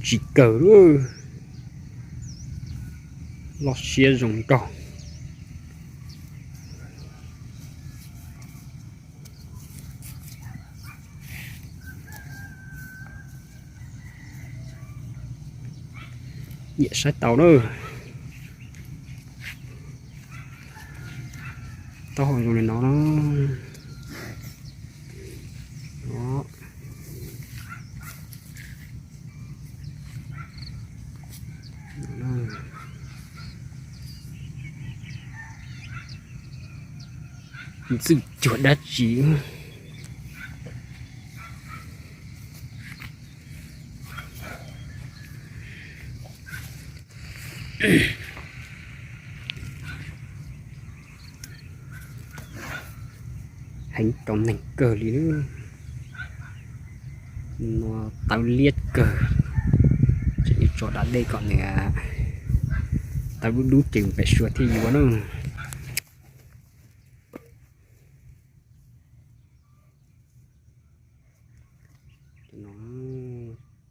tsis kawg lawm. Loj siab zoo nraug. Nyiam saib tau na. Taub hau zoo li no na. Ntxwj cuag dab tsi. Heev rau neeg kawg li. No tawv liab kawg. Tseem yuav tso da dej kom nws tawv dub dub ces pem suav thiaj yuav na.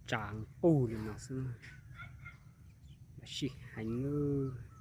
Tsa nqug li no xwb. Sij heev.